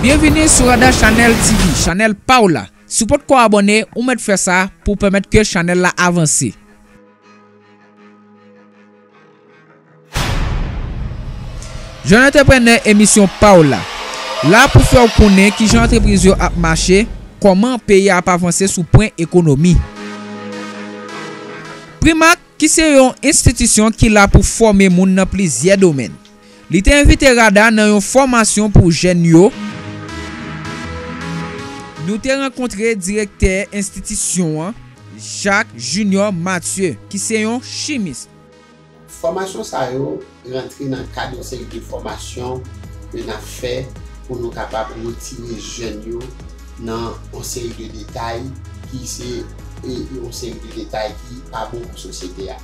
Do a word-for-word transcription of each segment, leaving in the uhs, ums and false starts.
Byenvini sou Rada Chanèl T V, chanèl pa w la. Si w potko abòne, ou mèt fè sa pou w pèmèt ke chanèl la avanse. Jèn Antreprenè, emisyon pa w la. La pou fè w konnen kijan antrepriz yo ap mache, kòman peyi a ap avanse sou pwen ekonomi. Primak, ki se yon enstitisyon ki la pou fòme moun nan plizyè domèn. Li te envite Rada nan yon fòmasyon pou jèn yo. Nou te rankontre direktè enstitisyon an, Jacques Junior Mathieu, ki se yon chimis. Fòmasyon sa yo rantre nan kad yon seri de fòmasyon ke n ap fè pou nou kapab retire jèn yo nan yon seri de detay ki se, e, yon seri de detay ki pa bon pou sosyete a.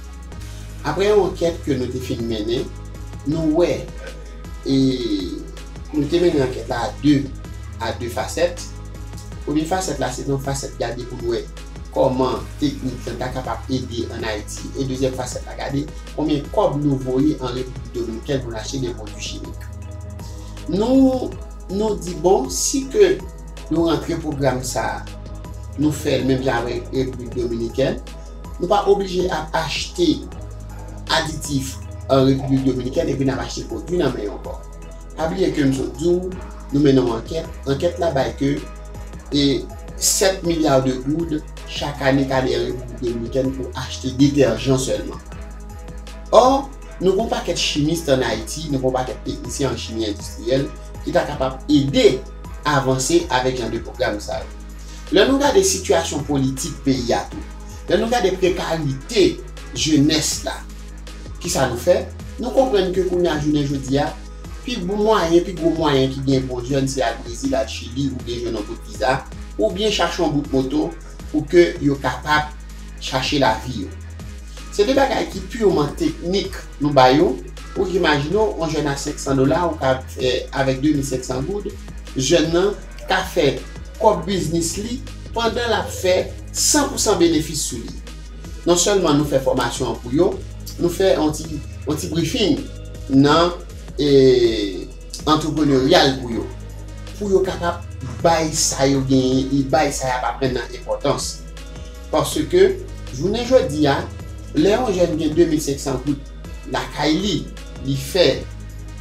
Apre yon ankèt ke nou te fin mennen, nou wè, e, nou te mennen ankèt la a de, a de fasèt. Premye fasèt la, se te yon fasèt gade pou n wè kòman teknik lan ta kapab ede ann Ayiti. E dezyèm fasèt la, gade konbyen kòb nou voye an Repiblik Dominikèn pou n achte de pwodui chimik. Nou, nou di, bon, si ke nou rantre pwogram sa a, nou fè l menm jan avèk Repiblik Dominikèn, nou pa oblije ap achte aditif an Repiblik Dominikèn epi n ap achte pwodui nan men yo ankò. Pa bliye ke m sot di w, nou mennen yon ankèt. Ankèt la bay ke, e, sèt milya de goud chak ane k ale an Repiblik Dominikèn pou achte detèjan sèlman. Ò, nou gen yon pakèt chimis ann Ayiti, nou gen yon pakèt teknisyen an chimi endistriyèl ki ta kapab ede avanse avèk jan de pwogram sa yo. Lè nou gade sitiyasyon politik peyi a tou, lè nou gade prekarite jenès la, kisa nou fè? Nou konprann ke kounye a jounen jodi a, pi bon mwayen, pi gwo mwayen ki gen pou yon jèn se al Brezil, al Chili, oubyen jwenn yon bout viza, oubyen chache yon bout moto pou ke yo kapab chache lavi yo. Se de bagay ki piman teknik nou ba yo. Ou imajine w, yon jèn a senk san dola, ou ka fè avèk de mil senk san goud, jèn nan ka fè kòb biznis li pandan l ap fè san pou san benefis sou li. Non sèlman nou fè fòmasyon an pou yo, nou fè yon ti, yon ti briefing nan, e, antrepreneryal pou yo, pou yo kapab bay sa yo genyen e bay sa y ap aprann nan enpòtans. Paske, jounen jodi a, lè yon jèn gen de mil senk san goud lakay li, li fè,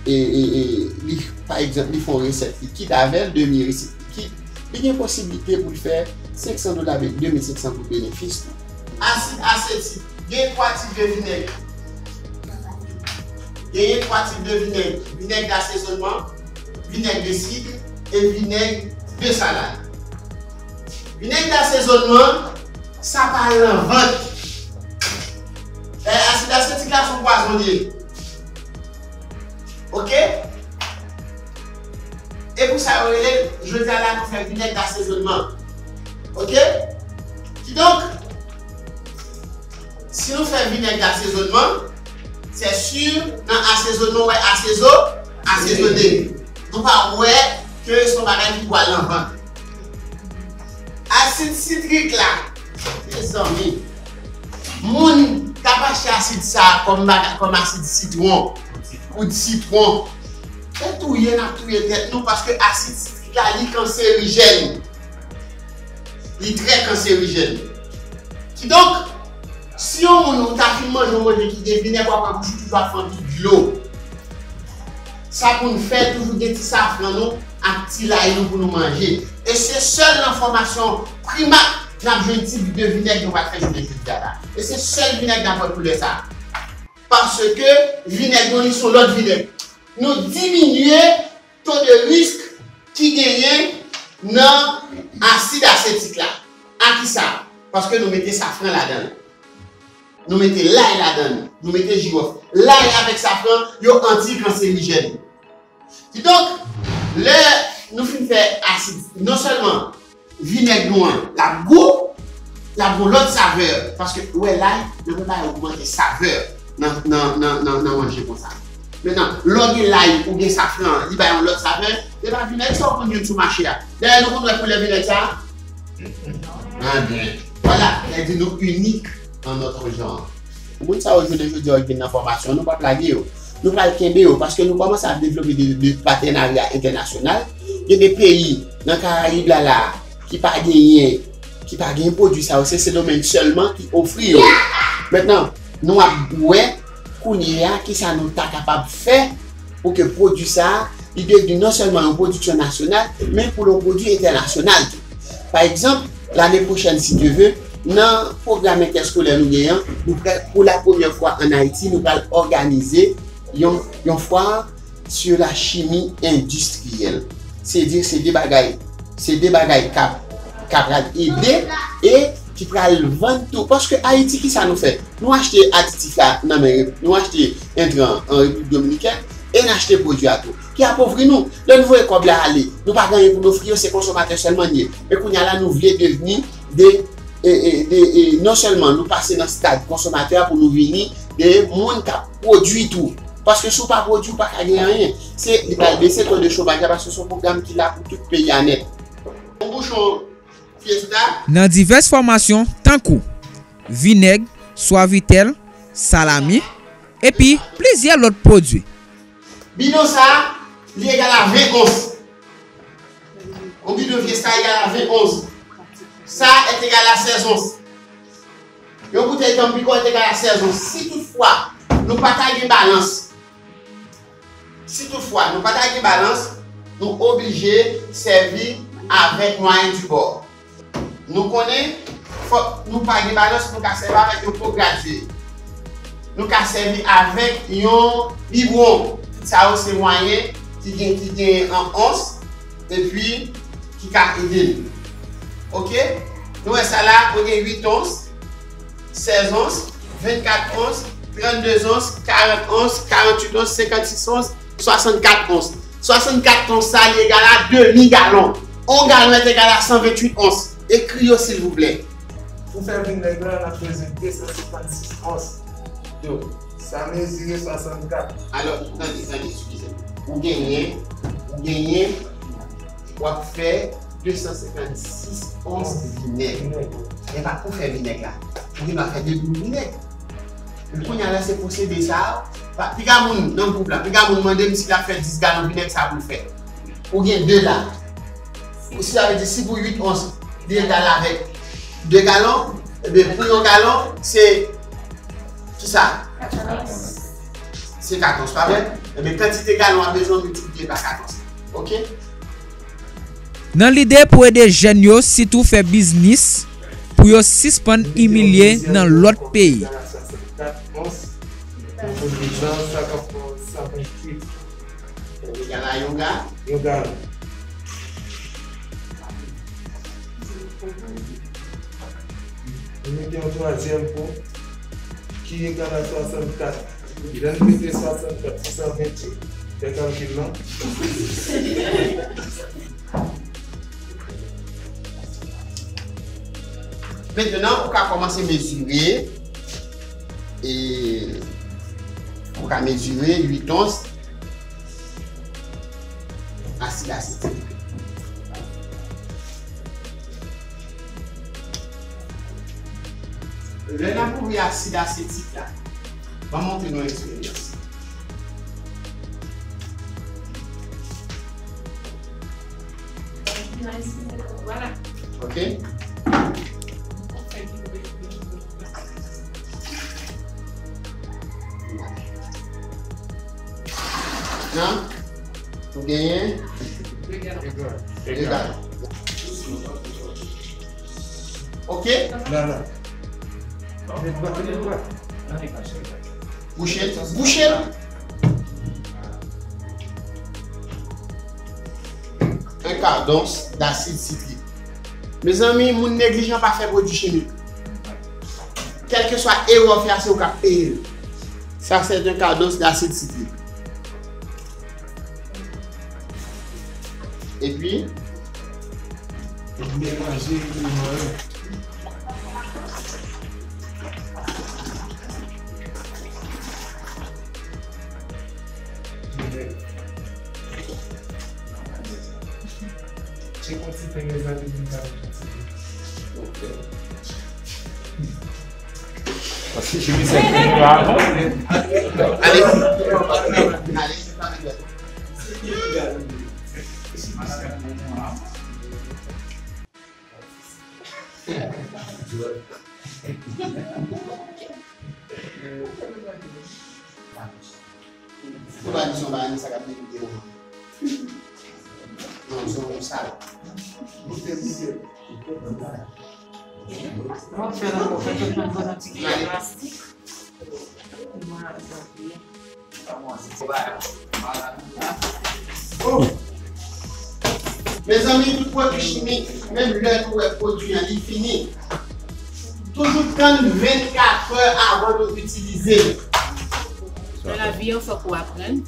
e, e, e, li, pa egzanp, li fè yon resèt likid avè l, demi resèt likid, li gen posiblite pou l fè senk san dola, de mil senk san goud benefis tou. Asid asetik, gen twa tip de vinèg. Genyen twa tip de vinèg. Vinèg dasezonman, vinèg de sid e vinèg de salad. Vinèg dasezonman, sa pa al nan vant. E, asid asetik la se yon pwazon li ye. Oke? E pou sa yo rele, jodi a la nou fè vinèg dasezonman. Oke? Kidonk, si nou fè vinèg asezonman, se si nan asezonman, w wè asezo, asezone. Nou pa wè ke se yon bagay ki pral nan vant. Asid sitrik la, mezanmi, moun k ap achte asid sa a kòm baga-, kòm asid sitwon, poud sitwon, se touye n ap touye tèt nou, paske asid sitrik la, li kanserijèn. Li trè kanserijèn. Kidonk, si yon moun ou ta fin manje yon manje ki gen vinèg, w ap wè bouch ou toujou ap fè yon ti dlo. Sa pou n fè, toujou gen ti safran nou ak ti lay nou pou nou manje. E se sèl nan fòmasyon Primak n ap jwenn ti bit de vinèg nou pral fè jounen jodi a la. E se sèl vinèg n ap wè koulè sa a. Paske vinèg nou, li se yon lòt vinèg. Nou diminye to de risk ki genyen nan asid asetik la. A kisa? Paske nou mete safran ladan l. Nou mete lay ladan l. Nou mete jiwòf. Lay avèk safran, yo anti-kanserijèn. Kidonk, lè nou fin fè asid, non sèlman vinèg nou an, l ap gou, l ap gon lòt savè. Paske, ou wè, lay, nan prepare ogmante savè nan, nan, nan, nan, nan manje konsa. Mentnan, lè w gen lay ou gen safran, li bay yon lòt savè. Se pa vinèg sa w konn jwenn sou mache a. Dayè, nou konn wè koulè vinèg sa a? Anben, vwala, sa di nou inik an notre genre. Moun sa yo, jounen jodi a, yo vin nan fòmasyon, nou p ap lage yo. Nou pral kenbe yo, paske nou kòmanse ap devlope de, de patènarya entènasyonal Gen de peyi nan Karayib la la a ki pa genyen, ki pa genyen pwodui sa yo, se Sendomeng sèlman ki ofri yo. Mentnan, nou ap wè kounye a kisa nou ta kapab fè pou ke pwodui sa a, li devni non sèlman yon pwodiksyon nasyonal, men pou l yon pwodui entènasyonal tou. Pa egzanp, lane pwochèn, si Dye ve, nan pwogram entèskolè nou genyen an, nou pral, pou la premyè fwa ann Ayiti, nou pral òganize yon, yon fwa sur la chimie industrielle. Se di, se de bagay, se de bagay k ap, k ap pral ede e ki pral vann tou. Paske Ayiti, kisa nou fè? Nou achte aditif la nan men, nou achte entran an Repiblik Dominikèn e n achte pwodui a tou. Ki apovri nou. Lè n voye kòb la ale, nou pa gen anyen pou n ofri yo, se konsomatè sèlman n ye. Men kounye a la, nou vle devni de, e, e, de, e, non sèlman nou pase nan stad konsomatè a pou nou vini de moun k ap pwodui tou. Paske si w pa pwodui, w pa ka gen anyen. Se, li pral bese to de chomaj la paske se yon pwogram ki la pou tout peyi a nèt. Yon bouchon Fiesta. Nan divès fòmasyon tankou vinèg, swavitèl, salami, epi plizyè lòt pwodui. Bidon sa a, li egal a ven ons. Yon bidon Fiesta egal a ven ons. Sa est égal à seize ons. Yon boutèy Tampico est égal à seize ons. Si toutfwa nou pa ta gen balans, si toutfwa nou pa ta gen balans, nou oblije sèvi avèk mwayen di bò. Nou konnen, fòk nou pa gen balans, nou ka sèvi avèk yon po gradye. Nou ka sèvi avèk yon bibwon. Tout sa yo se mwayen ki gen, ki gen an ons, epi ki ka ede n. Oke? Nou wè sa la, mwen gen uit ons, sèz ons, vennkat ons, trannde ons, karant ons, karannwit ons, senkannsis ons, swasannkat ons. Swasannkat ons sa, li egal a demi galon. On galon est égal à cent vingt-huit onces. Ekri yo, silvouplè. Pou fè vinèg la, n ap bezwen de san senkannsis ons. Donk, sa mezire swasannkat. Alò, tande, tande, eskize m. Ou genyen, ou genyen, w ap fè de san senkannsis ons vinèg. Men pa pou fè vinèg la. Ou gen dwa fè de boul vinèg. Men kounye a la, se pwosede sa a. Pa, piga moun nan gwoup la, piga moun mande m si l ap fè dis galon vinèg, sa pou l fè. Ou gen de la. Ou, sa vle di, si pou uit ons, li egal avèk de galon, ebyen, pou yon galon, se, kisa? Se kat ons, pa vre? Ebyen, kantite galon w ap bezwen miltipliye pa kat ons. Oke? Nan lide pou ede jèn yo sitou fè biznis, pou yo sispann imilye nan lòt peyi. Yon liv lan, sa k ap fè san venntuit. Yon gala, yon ga? Yon gala. Nou mete yon twazyèm pou ki egal a swasannkat. Lè n mete swasannkat pou san venntuit, fè kalkil lan. Mentnan, ou ka kòmanse mezire, e, ou ka mezire uit ons asid asetik. Lè n ap ouvri asid asetik la, ban m montre nou yon eksperyans. Vwala. Ok. Nan, ou genyen de galon. Ok? Nan, nan. Bouche l, bouche l. Un quart d'once d'acide citrique. Mezanmi, moun neglijan pa fè pwodui chimik. Kèlkeswa erè w fè a, se ou k ap peye l. Ça, c'est un quart d'once d'acide citrique. Epi, melanje eleman yo. Tcheke yon ti pen, mezanmi, pou m ka mete yon ti pen. Ok. Paske chimik sa ki nou avanse. Ale. Ale. Ou pa di son bagay, sa k ap devite nan. Non, se yon sal. Mwen fè nan fè tout moun pran yon ti gimnastik. Mezanmi, tout pwodui chimik, menm lè nou wè pwodui an li fini, toujou tann vennkat è avan nou itilize l. Nan lavi an, fòk ou aprann.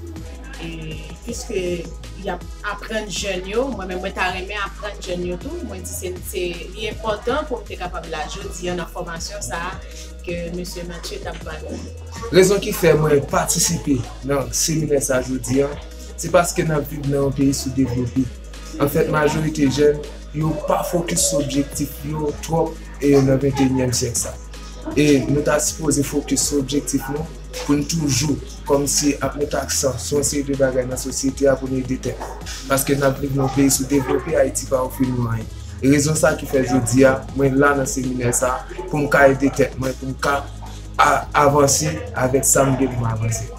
E, piske y ap aprann jèn yo, mwen menm, mwen ta renmen aprann jèn yo tou. Mwen di se, se, li enpòtan pou m te kapab la jodi an nan fòmasyon sa a ke mesye Mathieu t ap ba nou. Rezon ki fè mwen patisipe nan seminè sa jodi an, se paske n ap viv nan yon peyi soudevlope. Anfèt, majorite jèn yo pa fokis sou objektif yo twòp e nan venteyinyèm syèk sa. E nou ta sipoze fokis sou objektif nou pou n toujou kòmsi ap met aksan sou yon seri de bagay nan sosyete a pou n ede tèt nou. Paske n ap viv nan yon peyi soudevlope, Ayiti pa ofri nou anyen. E rezon sa ki fè jodi a, mwen la nan seminè sa pou m ka ede tèt mwen, pou m ka a- avanse avèk sa m gen pou m avanse.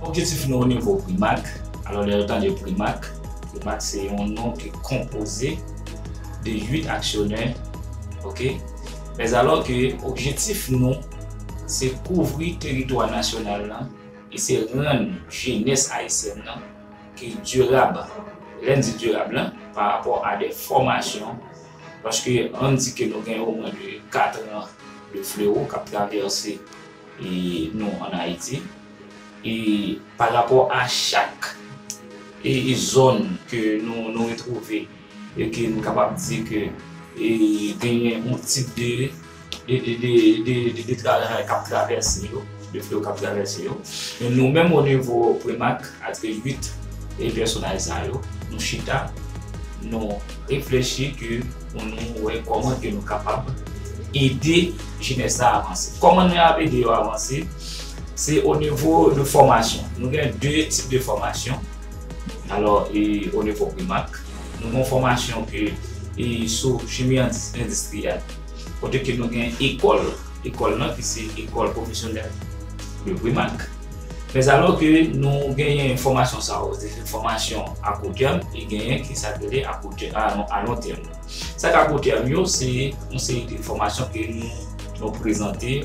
Objektif nou o nivo Primak. Alò, lè nou tande Primak, Primak se yon non ki konpoze de uit aksyonè, oke? Mèzalò ke objektif nou, se kouvri teritwa nasyonal la, e se rann jenès ayisyèn nan ki dirab. Lè n di dirab la, pa rapò a de fòmasyon, paske ann di ke nou gen omwen de kat an de flewo k ap travèse, e, nou ann Ayiti. E pa rapò a chak, e, e zòn ke nou, nou retwouve, e ke nou kapab di ke, e, genyen yon tip de, de, de, de, de, de, de travay k ap travèse yo, de flewo k ap travèse yo. Men nou menm o nivo Premak, atake uit e pèsonaj sa yo, nou chita, nou reflechi ke pou nou wè kòman ke nou kapab ede jenès la avanse. Kòman nou ap ede yo avanse? Se o nivo de fòmasyon. Nou gen de tip de fòmasyon. Alò, e, o nivo Premak, nou gen fòmasyon ke, e, sou chimi endis-, endistriyèl, kote ke nou gen ekòl, ekòl nan ki se ekòl pwofesyonèl de Premak. Men alò ke nou genyen fòmasyon sa yo, se fòmasyon a kou tèm, e genyen ki sa k rele a kou tè-, a, a lon tèm. Sa k a kou tèm yo, se yon seri de fòmasyon ke nou, nou prezante,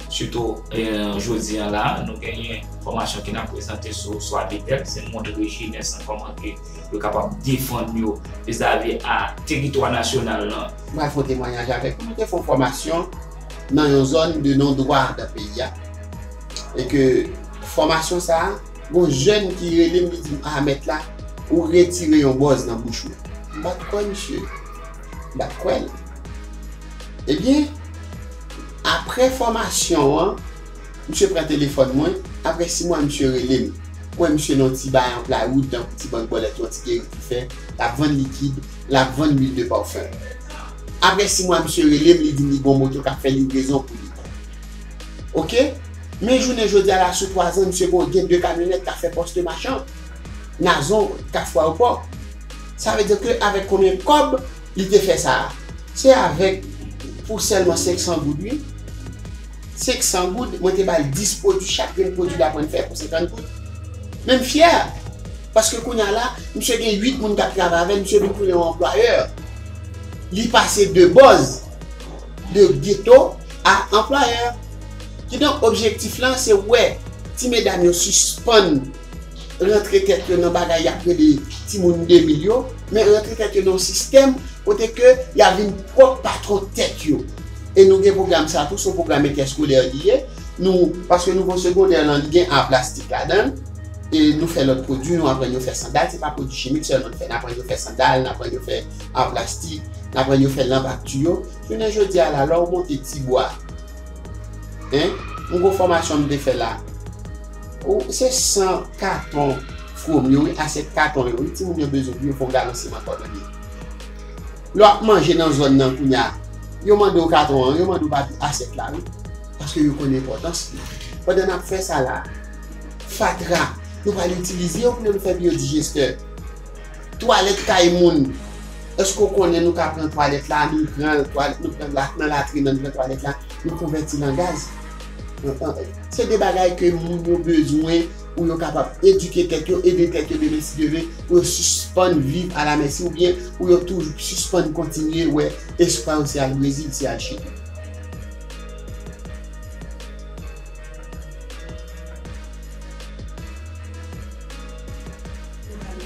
sitou, e, jodi an la, nou genyen fòmasyon ke n ap prezante sou, sou Abitel, se montre jenès lan kòman ke yo kapab defann yo vizavi a teritwa nasyonal lan. Mwen fè yon temwayaj avèk ou. Mwen te fè yon fòmasyon nan yon zòn de non dwa nan peyi a. E ke fòmasyon sa a, gon jèn ki rele m, li di m, "A, mèt la, ou retire yon bòz nan bouch ou." M pa t kwè misye. M pa t kwè l. Ebyen, apre fòmasyon an, misye pran telefòn mwen. Apre sis mwa, misye rele m. Mwen, misye nan ti bay an pla wout, tankou ti bank bòlèt, yon ti geri pou fè. L ap vann likid, l ap vann lwil de pafen. Apre sis mwa, misye rele m, li di m li gon moto k ap fè livrezon pou li. Oke? Men jounen jodi a la, sou twa zan, misye gon, gen de kamyonèt k ap fè pòs de machan. Nazon, Kafou Ayewopò. Sa vle di ke avèk konbyen kòb li te fè sa a? Se avèk, pou sèlman senk san goud, wi. Senk san goud, mwen te ba l dis pwodui, chak grenn pwodui l aprann fè pou senkant goud. Men m fyè, paske kounye a la, misye gen uit moun k ap travay avè l, misye vin tounen yon anplwayè. Li pase de bòz, de geto a anplwayè. Kidonk, objektif lan, se wè ti medam yo sispann rantre tèt yo nan bagay y ap rele timoun de mil yo, men rantre tèt yo nan yon sistèm kote ke y a vin pwòp patwon tèt yo. E nou gen pwogram sa tou, se yon pwogram entèskolè li ye. Nou, paske nivo segondè lan, li gen a plastik ladan l, e nou fè lòt pwodui, nou aprann yo fè sandal, se pa pwodui chimik sèlman n fè, n aprann yo fè sandal, n aprann yo fè a plastik, n aprann yo fè lanp ak tiyo. Jounen jodi a la, lè w monte Tibwa, en, yon gwo fòmasyon m te fè la. Ou, se san katon fwom yo, wi, asyèt katon yo, wi, timoun yo bezwen pou yo fè yon galon siman kòdonye. Lè w ap manje nan zòn nan kounye a, yo mande w katon an, yo mande w papye asyèt la, wi. Paske yo konn enpòtans li. Pandan n ap fè sa la, fatra, nou pral itilize yo pou nou fè biyodijestè. Twalèt kay moun. Èske w konnen nou ka pran twalèt la, nou pran twalèt, nou pran la, nan latrin nan, nou pran twalèt la, nou konvèti l an gaz? An, an, se de bagay ke moun yo bezwen pou yo kapab edike tèt yo, ede tèt yo demen si Dye vle, pou yo sispann viv alamèsi oubyen pou yo toujou sispann kontinye wè espwa yo se al Brezil, se al Chili.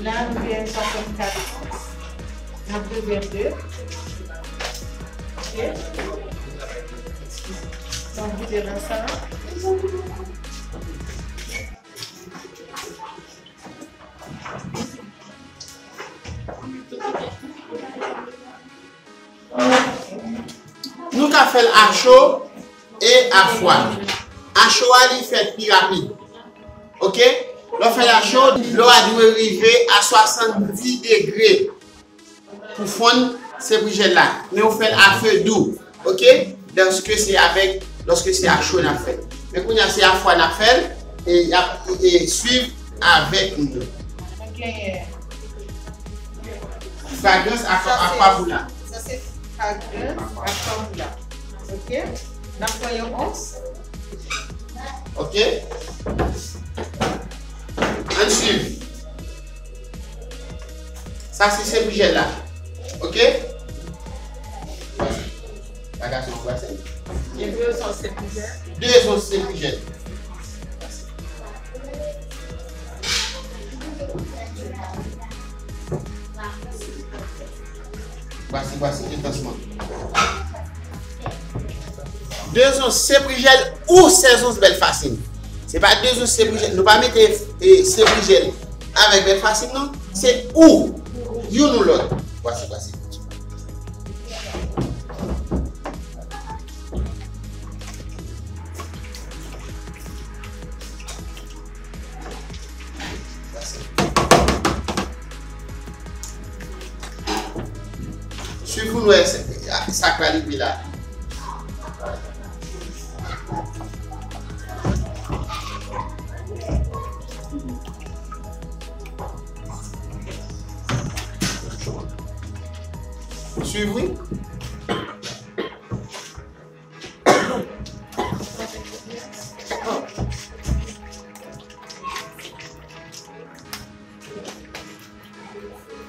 La, nou gen swasannkat ons. N ap bezwen de. Ok? Donk, vide nan sa. Nou ka fè l a cho e a fwa. A cho a, li fèt pi rapid. Ok? Lè w fè l a cho, dlo a dwe rive a swasanndis degre pou fonn seprijèl la. Men w fè l a fe dou. Ok? Lòske se avèk, lòske se a cho n ap fè l. Men kounye a se a fwa n ap fè l, e y ap, e, swiv avèk nou. Fragrans ak, sa se, akwapoula. Sa se fragrans akwapoula. Ok? N ap pran yon ons. Ok? Ann swiv. Sa se seprijèl la. Ok? Bagay sa anbrase. Gen de zons seprijèl. De zons seprijèl. Vwasi, vwasi, entansman. De zons seprijèl ou sèz ons bèl fasin. Se pa de zons seprijèl. Nou pa mete, e, seprijèl avèk bèl fasin, non. Se ou. Youn ou lòt. Vwasi, vwasi. Swiv pou n wè sa k pral rive la. Swiv, wi.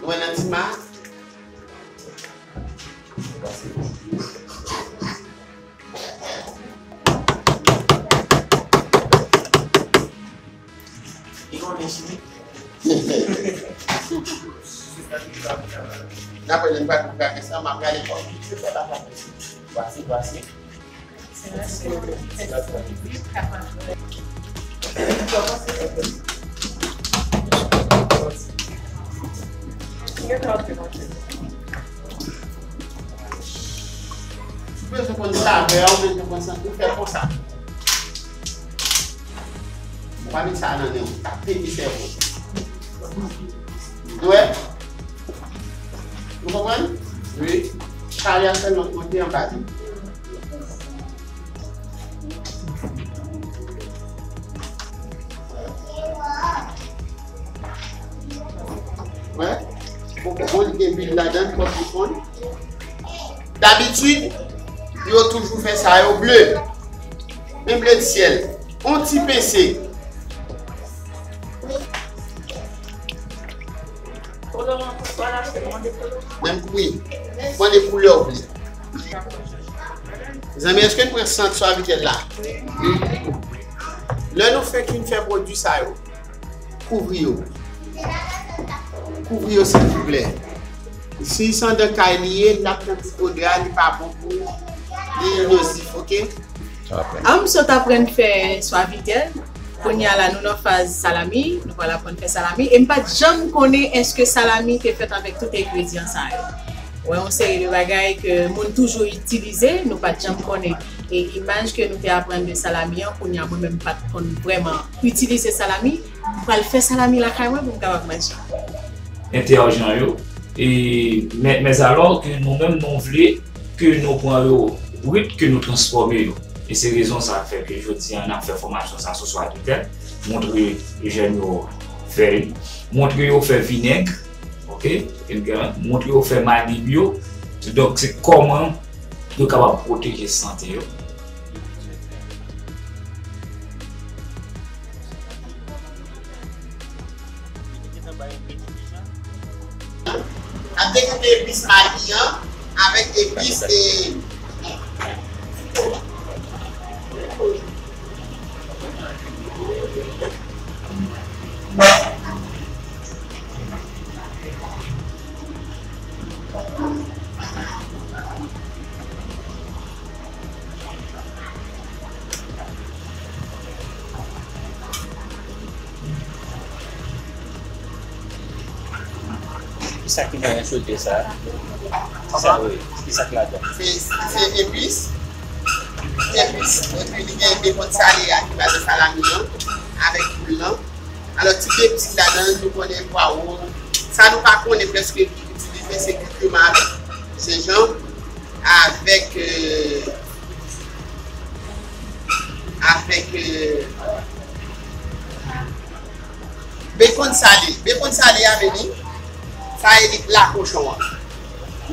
Ou wè nan ti ma? Li konnen chimik. N ap wè lè n pral pou gade sa, m ap gade kòm se fè bagay. Vwasi, vwasi. Si w bezwen konn savè a, ou bezwen konn santi, ou fè konsa. Ou pa met sa nan nen w, sa pete sèvo. Nou wè? Nou konprann? Wi. Chalè a sèlman k monte anba li. Wè? Bon, bon, li gen lwil ladan l, fòk li fonn. Dabitid, yo toujou fè sa yo ble. Men ble di syèl. On ti pense. Menm kou, wi. Pran de koulè w vle. Zanmi, èske n pran sant Suavitel la? Wi. Lè nou fenk fin fè pwodui sa yo, kouvri yo. Kouvri yo, silvouplè. Si se anndan kay li ye, l ap santi odè a, li pa bon pou li, li nozif, ok? An, m sot aprann fè Suavitel. Kounye a la, nou nan faz salami. Nou pral aprann fè salami. E m pa t janm konnen èske salami te fèt avèk tout engredyan sa yo. Wè, yon seri de bagay ke moun toujou itilize, nou pa t janm konnen. E imaj ke nou te aprann de salami an, kounye a mwen menm m pa t konn vrèman itilize salami, m pral fè salami lakay mwen pou m kapab manje. Entèjan yo, e, men, men alò ke nou menm nou vle ke nou pran yo brit, ke nou transfòme yo. E se rezon sa k fè ke jodi a n ap fè fòmasyon sa sou swa de tèt, montre jèn yo fè li, montre yo fè vinèg, oke? Montre yo fè magi byo. Donk, se kòman yo kapab pwoteje sante yo. Ap dekoupe epis magi an avèk epis e Kisa ki nan sote sa? Kisa, wi, kisa k ladan? Se, se epis. Epis. Epi li gen bekòn sale a ki ba nou salami an avèk poul lan. Alò, ti beptik ladan, nou konnen pwawo. Sa nou pa konnen prèske itilize, se kikima avèk jenjanm, avèk, euh, avèk, euh, bekòn sale. Bekòn sale a vini, sa e li pla kochon an.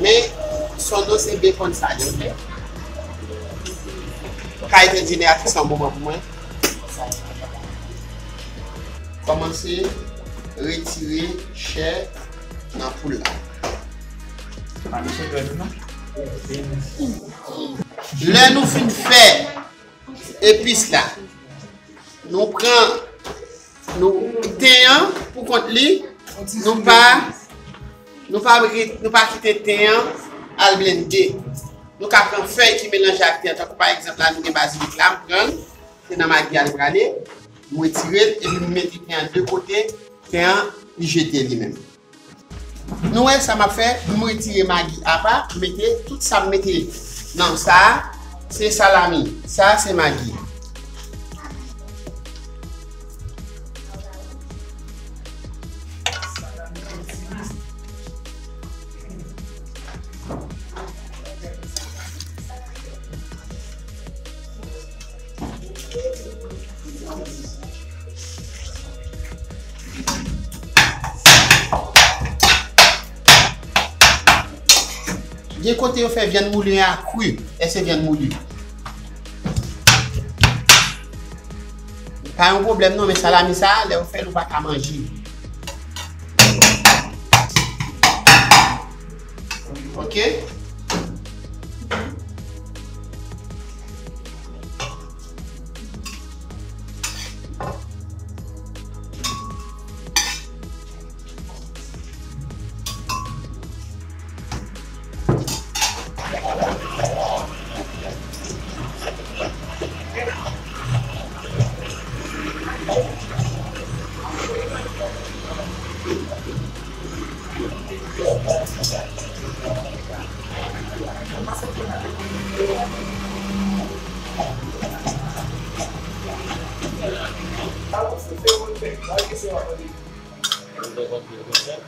Men, son non se bekòn sale, oke? Kay te dine a fix yon moman pou mwen. Kòmanse retire chè nan poul la. Pa mete dwèt ou non. Lè nou fin fè epis la, nou pran, nou, ten an pou kont li, nou pa, nou pa, nou pa kite ten an al blende. Nou ka pran fèy ki melanje ak ten an, tankou pa egzanp la, nou gen bazilik la, m pran l, se nan magi a li prale, m retire l, epi m mete ten an de kote, ten an, li jete li menm. Nou wè sa m ap fè, m retire magi apa, m mete tout sa m mete nan sa a, se salami, sa a se magi. Gen kote yo fè vyann mouli a kri. Èske se vyann mouli? Pa yon pwoblèm non, men salami sa, lè yo fè l, ou pa ka manje. Oke?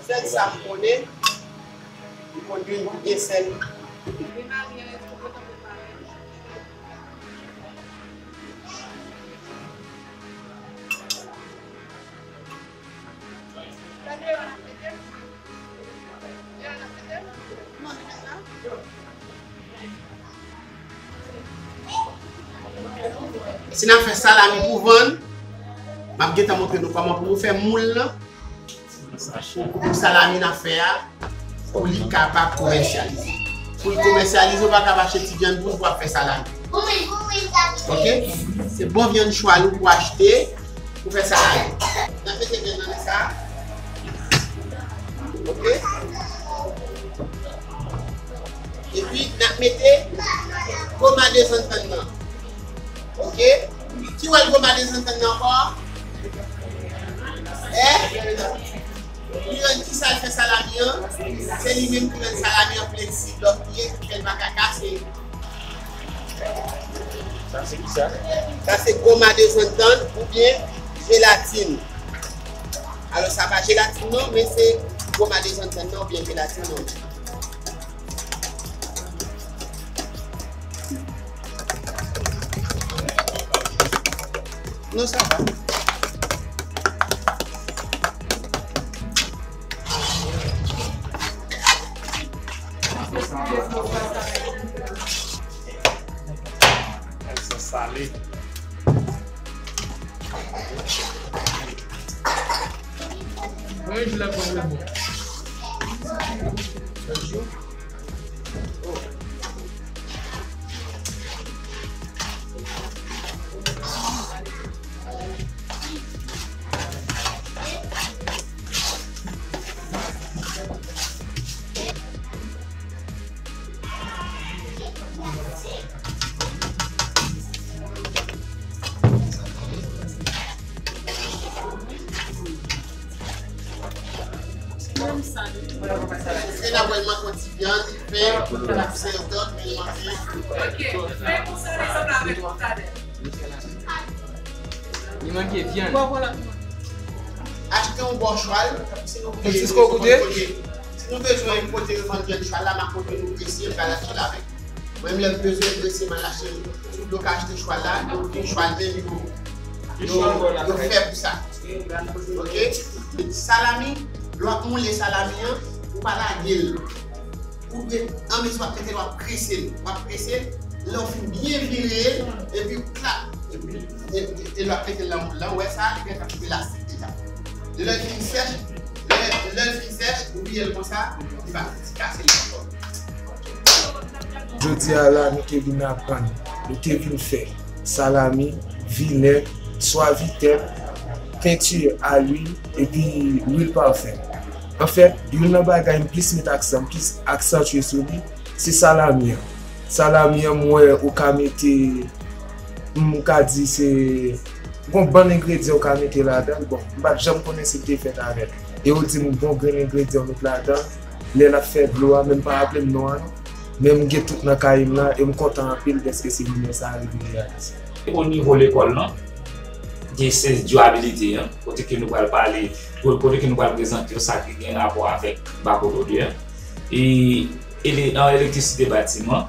Sèl sa m konnen, m konn youn ki gen sèl. Si n ap fè salami pou vann, m ap gentan montre nou kòman pou nou fè moul lan. Pou, pou salami n ap fè a, pou li kapab komèsyalize. Pou l komèsyalize, ou pa kab achte ti vyann pou l pou w ap fè salami. Oke? Se bon vyann chwal ou pou achte pou fè salami. N ap mete vyann nan sa. Oke? Epi, n ap mete goma de zantann nan. Oke? Ki wè l goma de zantann nan ankò? Eh? Li rann ki sa l fè salami an? Se li menm ki rann salami an fleksib, lòk li ye, ki fè l pa ka kase. Sa se ki sa? Sa se goma de zantann oubyen jelatin. Alò, sa pa jelatin non, men se goma de zantann nan oubyen jelatin nan. Non, sa va. Sa sale. Wi, jilè pa vle bon. Èske n ap wè l manke yon ti vyann, pen, sèl dòt, men l manke. Li manke vyann. Achte yon bò chwal, si nou vle, si nou bezwen kote yo vann vyann chwal la, m ap montre nou presi, m pral achte l avèk. Mwen menm, lè m bezwen drese, m al achte l. Tout dlo ka achte chwal la, yo gen chwal menm yo, yo, yo fè pou sa. Ok? Salami, lè w ap moule salami an, ou pa lage l. Ou dwe, anmezi w ap mete l, w ap prese l. W ap prese l, lè w fin byen vire l, epi w klap. Epi, e, e, e lè w ap mete l nan moul lan, ou wè sa, li gentan lastik deja. Lè l fin sèch, lè, lè l fin sèch, ou vire l konsa, li pa, li kase l ankò. Jodi a la, nou te vin aprann, nou te vin fè salami, vinèg, swavitèb, penti a lwil, epi lwil pafen. Anfèt, youn nan bagay m plis met aksan, m plis aksantye sou li, se salami an. Salami an, m wè ou ka mete, m ka di se, gon bann engredyan ou ka mete ladan l. Bon, m pa t janm konnen si l te fèt avèk. E ou di m gon grenn engredyan ou met ladan l, lè l ap fè dlo a, men m pa raple m non an non. Men m gen tout nan kay m la, e m kontan anpil dèske se limyè sa a rive reyalize. O nivo lekòl lan, gen se dyabilite an, kote ke nou pral pale, kote ke nou pral prezante yo sa ki gen rapò avèk bakolodye an. E ele-, an elektrisite batiman,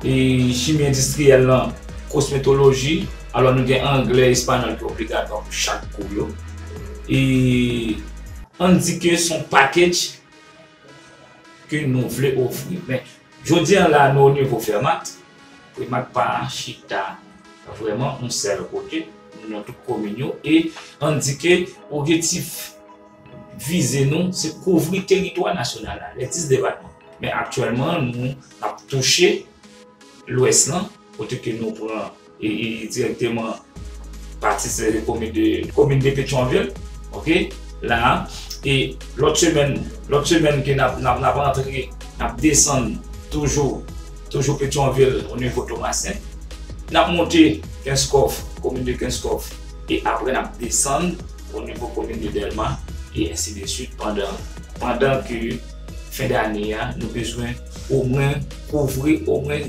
e chimi endistriyèl lan, kosmetoloji, alò nou gen anglè, espanyòl ki obligatwa pou chak kou yo. E ann di ke se yon package ke nou vle ofri. Men, jodi a la, nou o nivo Fermat, Premat pa chita vrèman yon sèl kote, nou nan tout komin yo, e ann di ke objektif vize nou, se kouvri teritwa nasyonal la, lè dis depatman. Men aktyèlman, nou ap touche Lwès lan, kote ke nou pran e, e dirèkteman pati se komin de, komin de Petyonvil, ok, la, e lòt semèn, lòt semèn ke n ap, n ap, n ap antre, n ap desann toujou, toujou Petyonvil o nivo Tomasen. N ap monte Kenskòf, komin de Kenskòf, e apre n ap desann o nivo komin de Dèlma, e ensi de swit, pandan, pandan ke fen dane a, nou bezwen omwen kouvri omwen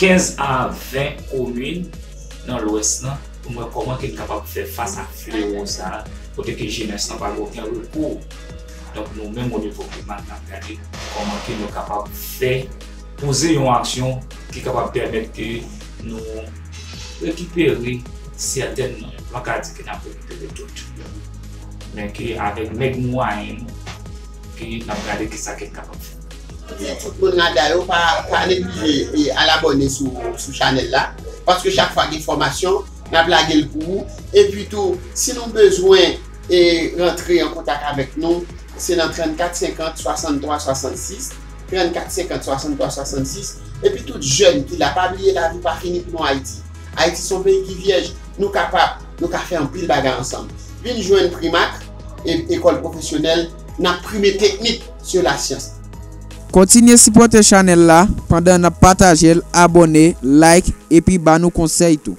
kenz a ven komin nan Lwès lan, pou n wè kòman ke n kapab fè fas a flewo sa a, kote ke jenès lan pa gen okenn rekou. Donk, nou menm, o nivo Premat, n ap gade kòman ke nou kapab fè, poze yon aksyon ki kapab pèmèt ke nou rekipere sètèn, m pa ka di ke n ap rekipere tout, men ke avèk mèg mwayen nou, ke n ap gade kisa ke n kapab fè. Di tout moun la, dayè, pa, pa neglije, e, al abòne sou, sou chanèl la, paske chak fwa gen fòmasyon, n ap lage l pou ou. Epi tou, si nou bezwen, e, rantre an kontak avèk nou, se nan trannkat senkant swasanntwa swasannsis, trannkat senkant swasanntwa swasannsis. Epi tout jèn ki la, pa bliye lavi pa fini pou nou Ayiti. Ayiti se yon peyi ki vyèj. Nou kapab, nou ka fè anpil bagay ansanm. Vin jwenn Primak, e, ekòl pwofesyonèl, n ap prime teknik sou lasyans. Kontinye sipòte chanèl la pandan n ap pataje l, abòne, like, epi ba nou konsèy tou.